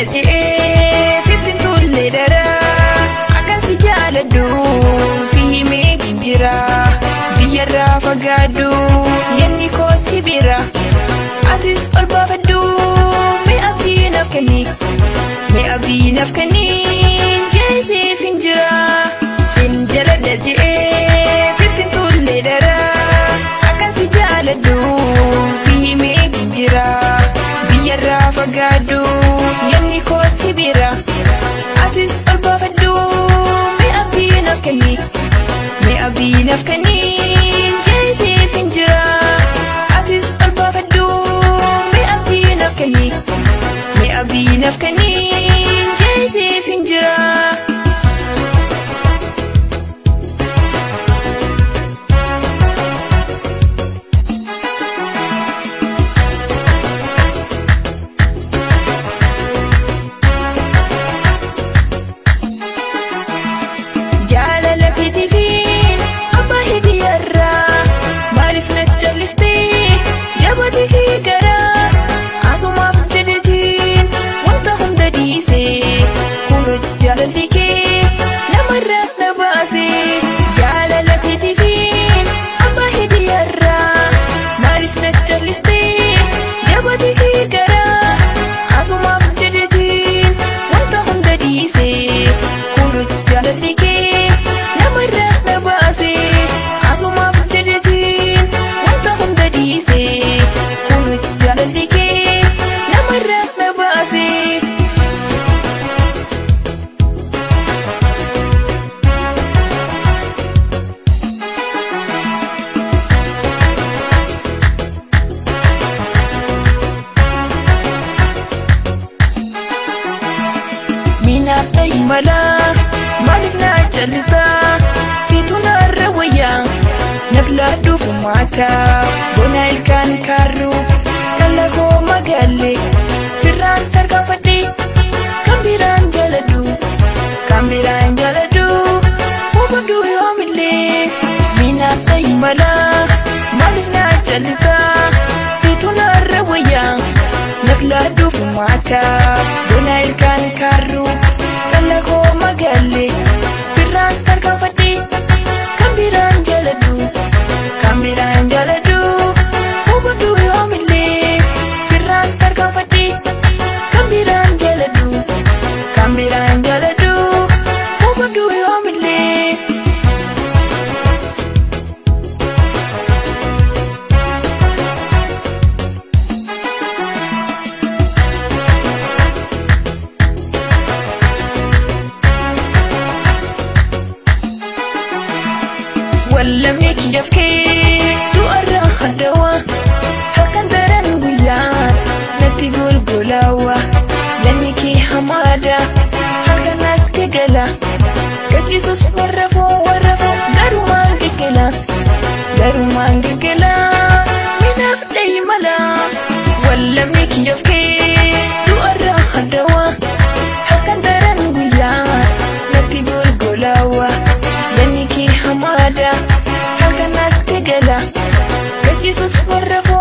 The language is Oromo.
jaladha je'ee sittin tulle dara akkan si jaaladhu si himee jira biyyarraa fagaadhu yanni koo si bira atis ol baafadhu mee abdii naaf kenni mee abdii naaf kenni jeesiif hin jira sin jaladha je'ee sittin tulle dara akkan si jaaladhu si himee jira biyyarraa fagaadhu yanni koo si bira atis ol baafadhu mee abdii naaf kenni mee abdii naaf kenni jeesiif hin jira atis ol baafadhu mee abdii naaf kenni mee abdii naaf kenni jeesiif hin jira. Jaalala keetiifiin abbaa hidiyarraa maaliif na jallistee jabaatee kee garaa asumaaf jedheetiin wanta hunda dhiisee kunoo jaalalli kee namarraa na baase. Jaalala keetiifiin abbaa hidiyarraa maaliif na jallistee jabaatee kee garaa asumaaf jedheetiin wanta hunda dhiisee kunoo jaalalli kee namarraa na baase. Asumaaf jedheetiin wanta hunda dhiisee kunoo jaalalli kee namarraa na baase. Minaaf dhahi malaa maaliif na jallisaa siitu narra wayyaa naaf laadhuuf maata bona ilkaan kaarru kan lakoo magaalle sirraan sargaanfadhe kan biraan jaaladhu kan biraan jaaladhu hubadhu yoomillee. Minaaf dhahi malaa maaliif na jallisaa siitu narra wayyaa naaf laadhuuf maata bona ilkaan kaarru kan lakoo magaalle sirraan sargaanfadhe kan biraan jaaladhu kan biraan jaaladhu hubadhu yoomillee sirraan sargaanfadhe kan biraan jaaladhu kan biraan jaaladhu hubadhu yoomillee. Wallamni kiyyaaf kee du'arraa haddawa halkan daran guyyaa natti golgolaawa yanni kee hamaadha halkan natti gala gachiisus warrafoo warrafoo garumaan giggila garumaan giggila minaaf dhahi mala. Wallamni kiyyaaf kee du'arraa haddawa halkan daran guyyaa natti golgolaawa yanni kee hamaadha halkan natti gala gachiisus warrafoo.